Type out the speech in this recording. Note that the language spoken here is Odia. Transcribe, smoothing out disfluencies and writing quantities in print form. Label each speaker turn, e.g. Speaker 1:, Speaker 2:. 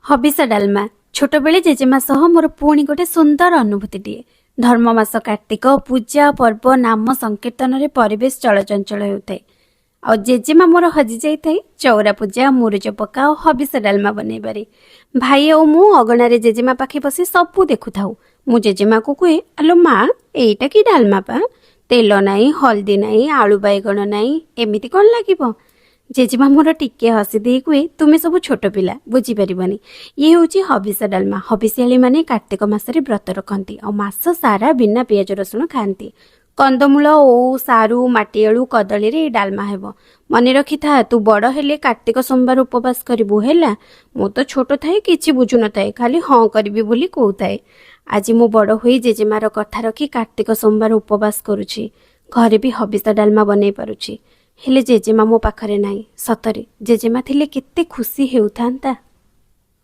Speaker 1: ହବିଷ ଡାଲମା ଛୋଟବେଳେ ଜେଜେମା ସହ ମୋର ପୁଣି ଗୋଟେ ସୁନ୍ଦର ଅନୁଭୂତିଟିଏ। ଧର୍ମ ମାସ କାର୍ତ୍ତିକ, ପୂଜା ପର୍ବ, ନାମ ସଂକୀର୍ତ୍ତନରେ ପରିବେଶ ଚଳଚଞ୍ଚଳ ହେଉଥାଏ ଆଉ ଜେଜେମା ମୋର ହଜି ଯାଇଥାଏ ଚଉରା ପୂଜା, ମୁରୁଜ ପକା ଆଉ ହବିଷ ଡାଲମା ବନେଇବାରେ। ଭାଇ ଆଉ ମୁଁ ଅଗଣାରେ ଜେଜେମା ପାଖେ ବସି ସବୁ ଦେଖୁଥାଉ। ମୁଁ ଜେଜେମାକୁ କୁହେ, "ଆଲୋ ମା, ଏଇଟା କି ଡାଲମା ପା? ତେଲ ନାହିଁ, ହଳଦୀ ନାହିଁ, ଆଳୁ ବାଇଗଣ ନାହିଁ, ଏମିତି କ'ଣ ଲାଗିବ?" ଜେଜେମା ମୋର ଟିକେ ହସି ଦେଇ କୁହେ, "ତୁମେ ସବୁ ଛୋଟ ପିଲା, ବୁଝିପାରିବନି। ଇଏ ହେଉଛି ହବିଷ ଡାଲମା। ହବିଷିଆଳି ମାନେ କାର୍ତ୍ତିକ ମାସରେ ବ୍ରତ ରଖନ୍ତି ଆଉ ମାସ ସାରା ବିନା ପିଆଜ ରସୁଣ ଖାଆନ୍ତି। କନ୍ଦମୂଳ, ଓଉ, ସାରୁ, ମାଟିଆଳୁ, କଦଳୀରେ ଏଇ ଡାଲମା ହେବ। ମନେ ରଖିଥା, ତୁ ବଡ଼ ହେଲେ କାର୍ତ୍ତିକ ସୋମବାର ଉପବାସ କରିବୁ, ହେଲା?" ମୁଁ ତ ଛୋଟ ଥାଏ, କିଛି ବୁଝୁନଥାଏ, ଖାଲି ହଁ କରିବି ବୋଲି କହୁଥାଏ। ଆଜି ମୁଁ ବଡ଼ ହୋଇ ଜେଜେମାର କଥା ରଖି କାର୍ତ୍ତିକ ସୋମବାର ଉପବାସ କରୁଛି, ଘରେ ବି ହବିଷ ଡାଲମା ବନେଇ ପାରୁଛି। ହେଲେ ଜେଜେମା ମୋ ପାଖରେ ନାହିଁ। ସତରେ ଜେଜେମା ଥିଲେ କେତେ ଖୁସି ହେଉଥାନ୍ତା।